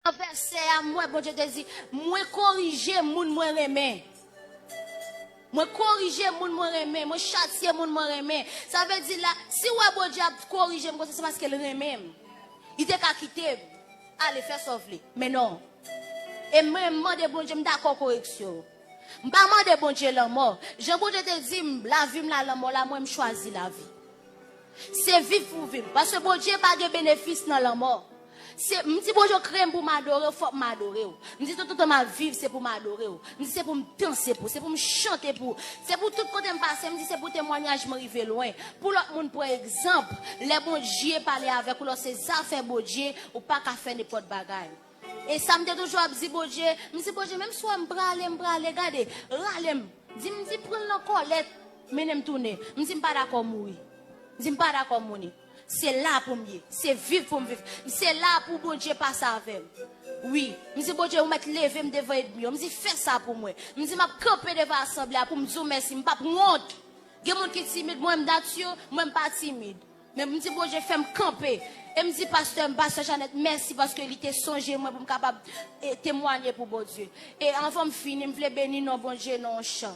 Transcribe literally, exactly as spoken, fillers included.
Nan vèsè a, m wè Bondye te di, mwen korije moun mwen renmen. Mwen korije moun mwen renmen, mwen chatye moun mwen renmen. Sa vle di la, si w wè Bondye ap korije m konsa, se paske l renmen m. Li te ka kite m ale fè sa w vle. Men non. E mwen, m mande Bondye, m dakò koreksyon. M pa mande Bondye lanmò. Jan Bondye te di m, lavi m la, lanmò la, mwen, m chwazi lavi. Se viv pou viv. Paske Bondye pa gen benefis nan lanmò. Se, m di Bondye kreye m pou m adore w, fòk m adore w. M di tout tan m ap viv, se pou m adore w. M di se pou m danse pou w, se pou m chante pou w. Se pou tout kote m pase, m di se pou temwanyaj mwen rive lwen. Pou lòt moun pran egzanp, lè Bondye pale avèk ou, lè se zafè Bondye, ou pa ka fè nenpòt bagay. E sa m te toujou ap di Bondye, m di Bondye, menm si w wè m prale, m prale, gade, rale m. Di m, di pran l nan kòlèt, mennen m tounen. M di m pa dakò mouri. M di m pa dakò mouri. Se la pou m ye. Se viv pou m viv. Se la pou Bondye pase avè m. Wi. M di Bondye, ou mèt leve m devan ènmi yo. M di fè sa pou mwen. M di m ap kanpe devan asanble a pou m di w mèsi. M p ap wont. Gen moun ki timid, mwen m nati, mwen m pa timid. Men m di Bondye fè m kanpe. E m di pastè m, pastè Janèt, mèsi paske li te sonje mwen pou m kapab e, temwanye pou Bondye. E anvan m fini, m vle beni non Bondye nan yon chan.